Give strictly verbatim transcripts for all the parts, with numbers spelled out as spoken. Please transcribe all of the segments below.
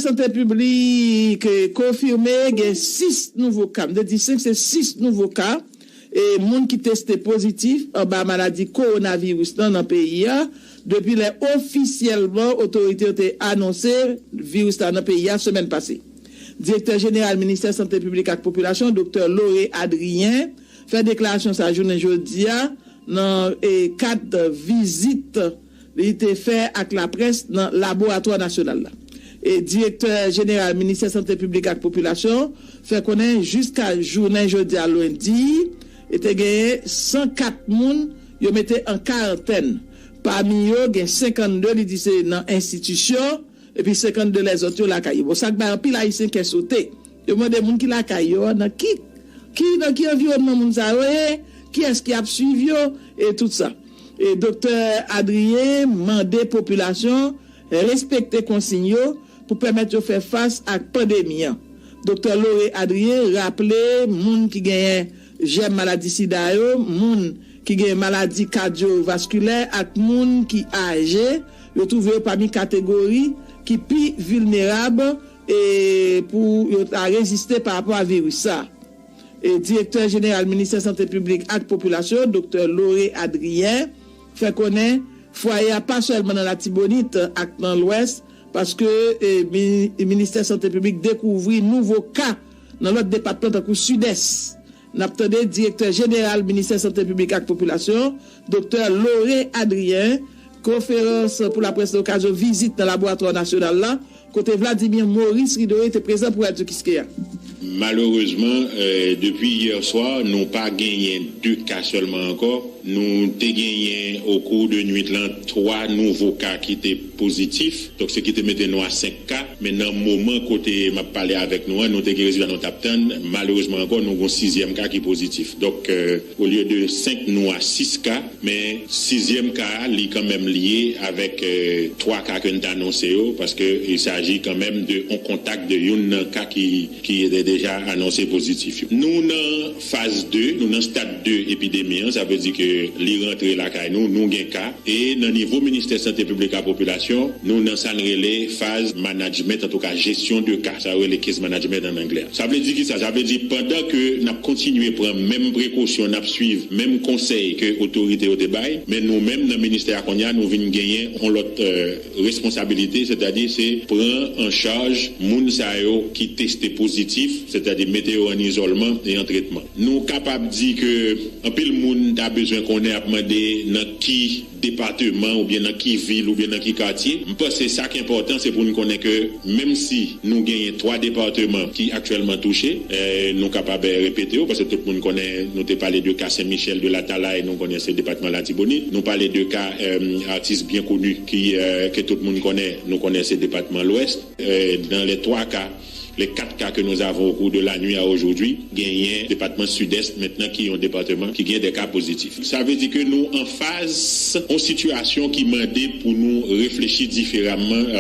Sante Piblik konfime gen sis nouvo ka. M te di senk, se sis nouvo ka. E moun ki teste pozitif anba maladi kowonaviris lan nan peyi a depi lè ofisyèlman otorite yo te anonse viris la nan peyi a semèn pase. Direktè jeneral Ministè Sante Piblik ak Popilasyon, Doktè Lauré Adrien, fè deklarasyon sa jounen jodi a nan e, kad vizit li te fè ak laprès nan laboratwa nasyonal la. E Direktè jeneral Ministè Sante Piblik ak Popilasyon fè konnen jiska jounen jodi a lendi, e te genyen san kat moun yo mete an karantèn. Pami yo, gen senkannde, li di se nan enstitisyon, epi senkannde lèzòt yo lakay yo. Bon, sa k bay anpil Ayisyen kè sote. Yo mande moun ki lakay yo a, nan ki, ki, nan ki anviwònman moun sa yo ye, kiyès ki ap swiv yo, e tout sa. E Doktè Adrien mande popilasyon respekte konsiy yo pou pèmèt yo fè fas ak pandemi an. Doktè Lauré Adrien raple moun ki genyen jèm maladi sida yo, moun ki gen maladi kadyovaskilè ak moun ki aje, yo twouve yo pami kategori ki pi vilnerab e pou yo ta reziste pa rapò a viris sa. E Direktè jeneral Ministè Sante Piblik ak Popilasyon, Doktè Lauré Adrien, fè konnen fwaye a pa sèlman nan Latibonit ak nan Lwès, paske e, mi- Ministè Sante Piblik dekouvri nouvo ka nan lòt depatman tankou Sidès. N ap tande Direktè jeneral Ministè Sante Piblik ak Popilasyon, Doktè Lauré Adrien, konferans pou laprès nan okazyon vizit nan laboratwa nasyonal la, kote Vladimir Maurice Ridoé te prezan pou Radyo Kiskeya. Malerezman, depi yè swa, nou pa genyen de ka sèlman ankò. Nou te genyen, okou de nwit lan, twa nouvo ka ki te pozitif. Donk, se ki te mete nou a senk ka. Men nan moman kote m ap pale avèk nou an, nou te gen rezilta nou t ap tann. Malerezman ankò, nou gen yon sizyèm ka ki pozitif. Donk, olye de senk, nou a sis ka. Men sizyèm ka a, li kanmenm lye avèk twa ka ke n t anonse yo, paske il s'agit kanmenm de yon kontak de youn nan ka ki ki te deja anonse pozitif yo. Nou nan faz de, nou nan stad de epidemi an, sa vle di ke li rantre lakay nou, nou gen ka. E nan nivo Ministè Sante Piblik ak Popilasyon, nou nan sa n rele faz management, antouka jesyon de ka. Sa yo rele case management an anglè. Sa vle di kisa? Sa vle di pandan ke n ap kontinye pran menm prekosyon, n ap swiv menm konsèy ke otorite yo te bay, men nou menm nan ministè a kounye a, nou vin genyen yon lòt responsabilite, sètadi se pran an chaj moun sa yo ki teste pozitif, sètadi mete yo an izòlman e an tretman. Nou kapab di ke anpil moun ta bezwen konnen, ap mande nan ki depatman oubyen nan ki vil oubyen nan ki katye. M panse sa k enpòtan, se pou n konnen ke menm si nou genyen twa depatman ki aktyèlman touche, nou kapab repete yo, paske tout moun konnen nou te pale de ka Sen Michèl, de Latalay, nou konnen se depatman Latibonit. Nou pale de ka atis byen koni ki ke tout moun konnen, nou konnen se depatman Lwès. Dans les trois cas, les quatre cas que nous avons au cours de la nuit à aujourd'hui, genyen depatman Sidès mentnan ki yon depatman ki gen de ka pozitif. Sa vle di ke nou an faz yon sitiyasyon ki mande pou nou reflechi diferaman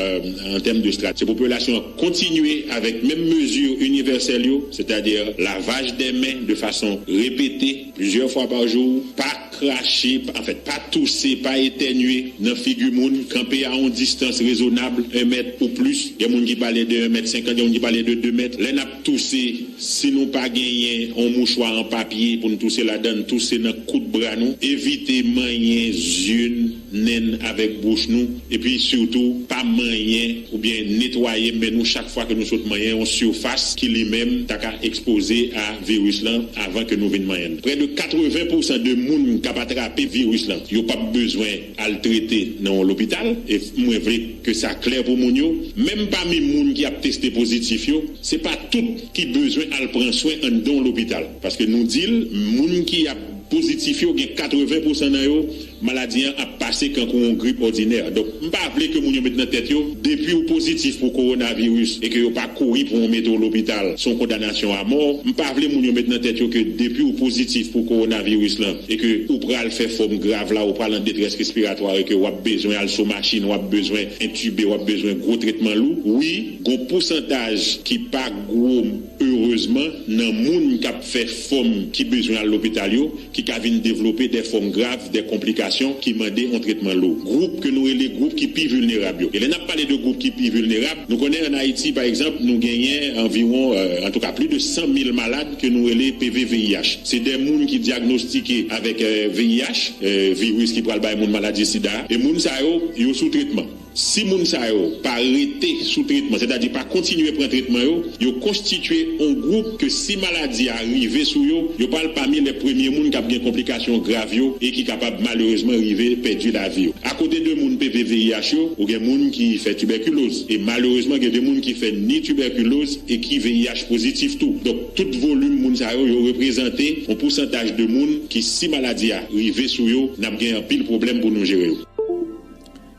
an tèm de strat. Se popilasyon an kontinye avèk menm mezi inivèsèl yo, sètadi lavaj de men de fason repete plizyè fwa pa jou, pa krache, anfèt, pa touse, pa etènye nan figi moun, kanpe a yon distans rezonab, en mèt ou plis. Gen moun ki pale de en mèt senkant, gen moun ki pale de de mèt. Lè n ap touse, si nou pa genyen yon mouchwa an papye pou n touse ladan l, touse nan kout bra nou. Evite manyen zye n, nen n avèk bouch nou. Epi sitou, pa manyen oubyen netwaye men nou chak fwa ke nou sot manyen yon sifas ki li menm ta ka ekspoze a viris lan avan ke nou vin manyen l. Prè de katreven pousan de moun k ap atrape viris lan, yo p ap bezwen al trete nan yon lopital. E mwen vle ke sa klè pou moun yo. Menm pami moun ki ap teste pozitif yo, se pa tout ki bezwen al pran swen anndan yon lopital. Paske nou di l, moun ki ap pozitif yo, gen katreven pousan nan yo, maladi an ap pase kankou yon grip òdinè. Donk, m pa vle ke moun yo met nan tèt yo, depi w pozitif pou kowonaviris e ke yo pa kouri pou w mete w lopital, se yon kondanasyon a mò. M pa vle moun yo met nan tèt yo ke depi w pozitif pou kowonaviris lan e ke ou pral fè fòm grav la, ou pral an detrès respiratwa e ke w ap bezwen al sou machin, w ap bezwen entibe, w ap bezwen gwo tretman lou. Wi, gon pousantaj ki pa gwo, erezman, nan moun k ap fè fòm ki bezwen al lopital yo, ki ka vin devlope de fòm grav, de konplikasyon ki mande Tretman lou. Gwoup ke nou rele gwoup ki pi vilnerab yo. E lè n ap pale de gwoup ki pi vilnerab, nou konnen ann Ayiti, pa egzanp, nou genyen anviwon, euh, antouka, plis de san mil malad ke nou rele P V V I H. Se de moun ki dyagnostike avèk, euh, V I H, euh, viris ki pral bay moun maladi sida. E moun sa yo, yo sou tretman. Si moun sa yo pa rete sou tretman, sètadi pa kontinye pran tretman yo, yo konstitye yon gwoup ke si maladi a rive sou yo, yo pral pami lè premye moun k ap gen konplikasyon grav yo e ki kapab malerezman rive pèdi lavi yo. Akote de moun P V V I H yo, ou gen moun ki fè tibèkiloz. E malerezman, gen de moun ki fè ni tibèkiloz e ki V I H pozitif tou. Donk, tout volim moun sa yo, yo reprezante yon pousantaj de moun ki, si maladi a rive sou yo, n ap gen anpil pwoblèm pou nou jere yo.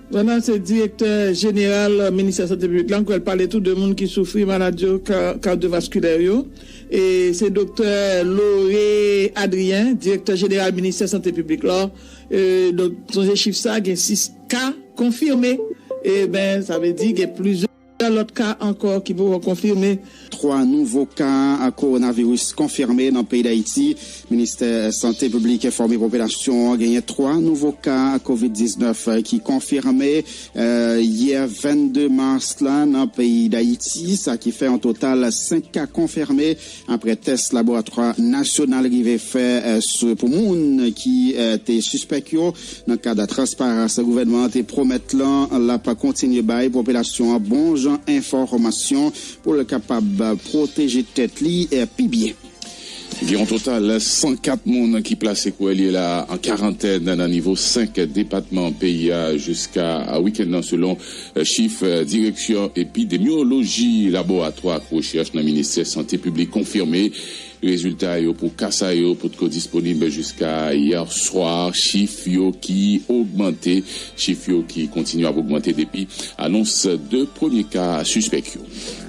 Vwala, se direktè jeneral Ministè Sante Piblik la, nou kwè l pale tou de moun ki soufri maladi yo, ka-, kadyovaskilè yo. E se doktè Lauré Adrien, direktè jeneral Ministè Sante Piblik la. E, donk, sonje chif sa, gen sis ka konfime. E ben, sa vle di gen plizyè lòt ka ankò ki poko konfime. Twa nouvo ka kowonaviris konfime nan peyi Dayiti. Ministè Sante Piblik enfòme popilasyon an genyen twa nouvo ka kovid diznèf ki konfime, eh, yè vennde mas la nan peyi Dayiti, sa ki fè an total senk ka konfime apre tès laboratwa nasyonal rive fè, eh, sou, pou moun ki, eh, te sispèk yo. Nan kad transparans gouvènman an te pwomèt lan, l ap kontinye bay popilasyon an bon jan enfòmasyon pou l kapab pwoteje tèt li, eh, pi byen. Gen yon total san kat moun ki plase kò yo la an karantèn nan nivo senk depatman peyi a jiska wikenn nan, selon, eh, chif, eh, Direksyon Epidemyoloji, Laboratwa ak Rechèch nan Ministè Sante Piblik konfime. Rezilta yo pou ka sa yo potko disponib jiska yè swa. Chif yo ki ogmante, chif yo ki kontinye ap ogmante depi anons de premye ka sispèk yo.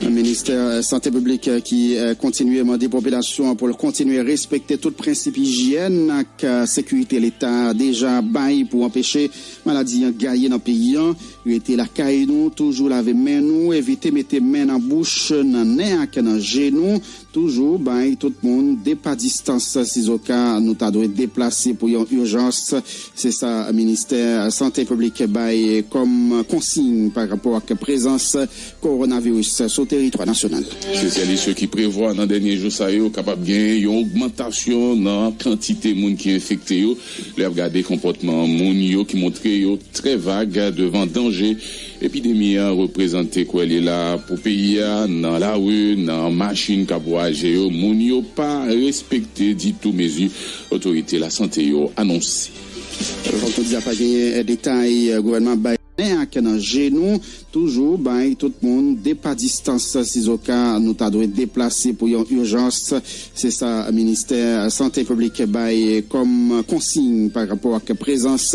Ministè Sante Piblik ki, eh, kontinye mande popilasyon an pou l kontinye respekte tout prensip ijyèn ak, eh, sekirite Leta deja bay pou anpeche maladi an gaye nan peyi an. Rete lakay nou, toujou lave men nou, evite mete men nan bouch, nan nen ak nan je nou. Toujou bay tout moun de pa distans sizoka nou ta dwe deplase pou yon ijans. Se sa Ministè Sante Piblik bay kòm konsiy pa rapò ak prezans kowonaviris sou teritwa nasyonal. Espesyalist yo ki prevwa nan dènye jou sa yo kapab gen yon ogmantasyon nan kantite moun ki enfekte yo. Lè y ap gade konpòtman moun yo ki montre yo trè vag devan danje epidemi an reprezante, kwè li la pou peyi a, nan lari, nan machin k ap vwayaje yo, moun yo pa respekte ditou mezi otorite lasante yo anonse. Fòk nou di a pa genyen detay gouvènman bay nen ak nan je nou. Toujou bay tout moun de pa distans sizoka nou ta dwe deplase pou yon ijans. Se sa Ministè Sante Piblik bay kòm konsiy pa rapò ak prezans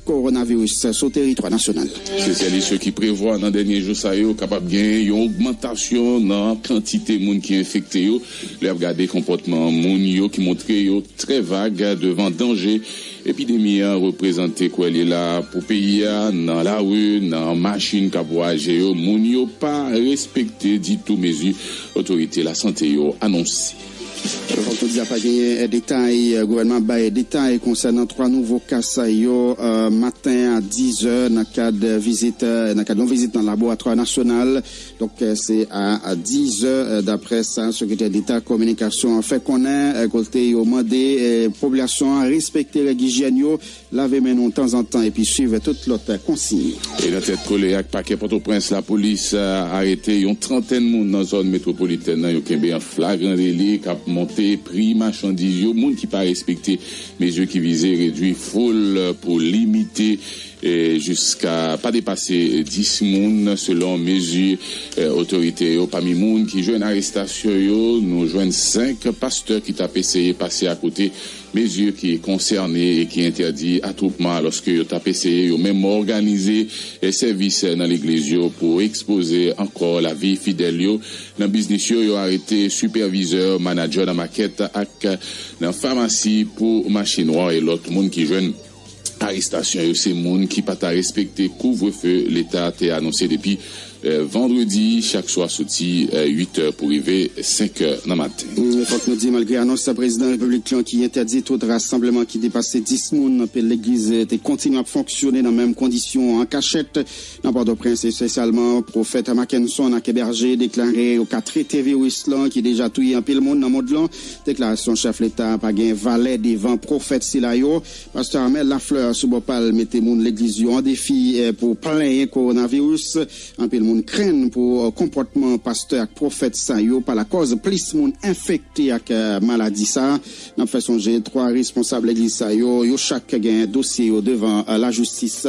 kowonaviris sou teritwa nasyonal. Espesyalist yo ki prevwa nan dènye jou sa yo kapab gen yon ogmantasyon nan kantite moun ki enfekte yo. Lè y ap gade konpòtman moun yo ki montre yo trè vag devan danje epidemi an reprezante, kwè li la pou peyi a, nan lari, nan machin k ap vwayaje yo, moun yo pa respekte ditou mezi otorite lasante yo anonse. Fòk nou di a pa genyen detay, gouvènman bay detay konsènan twa nouvo ka sa yo, eh, maten a diz è nan kad vizit, eh, nan kad yon vizit nan laboratwa nasyonal. Donk, eh, se a, a diz è, eh, daprè sa sekretè deta kominikasyon an fè konnen, eh, kote yo mande, eh, popilasyon an respekte règ ijyèn yo, lave men nou tanzantan epi swiv tout lòt konsiy. E nan tèt kole ak pakè Pòtoprens, lapolis, eh, arete yon trantèn moun nan zòn metwopolitèn nan, yo kenbe an flagran deli k ap monte pri machandiz yo, moun ki pa respekte mezi ki vize redwi foul pou limite, eh, jiska pa depase dis moun, selon mezi, eh, otorite yo. Pami moun ki jwenn arestasyon yo, nou jwenn senk pastè ki t ap eseye pase akote mezi ki konsène e ki entèdi atwoupman, alòske yo t ap eseye yo menm òganize, eh, sèvis nan legliz yo pou ekspoze ankò lavi fidèl yo. Nan biznis yo, yo arete sipèvizè, manadjè nan makèt ak nan famasi pou mache nwa, e lòt moun ki jwenn arestasyon yo se moun ki pa ta respekte kouvrefe Leta te anonse depi Vandredi chak swa soti uit è pou rive senk è nan maten. Fòk nou di, malgre anons prezidan repiblik lan ki entèdi tout rasanbleman ki depase dis moun, anpil legliz te kontinye ap fonksyone nan menm kondisyon an kachèt nan Pòtoprens, espesyalman pwofèt Mackenson ak Berger deklare yo ka trete viris lan ki deja touye anpil moun nan mond lan. Deklarasyon chèf leta pa gen valè devan pwofèt sila yo. Pastè Armel Lafleur sou bò pa l mete moun legliz yo an defi pou plenyen kowonaviris. Anpil moun krenn pou konpòtman pastè ak pwofèt sa yo pa lakòz plis moun enfekte ak maladi sa. N ap fè sonje twa responsab legliz sa yo, yo chak gen dosye yo devan lajistis.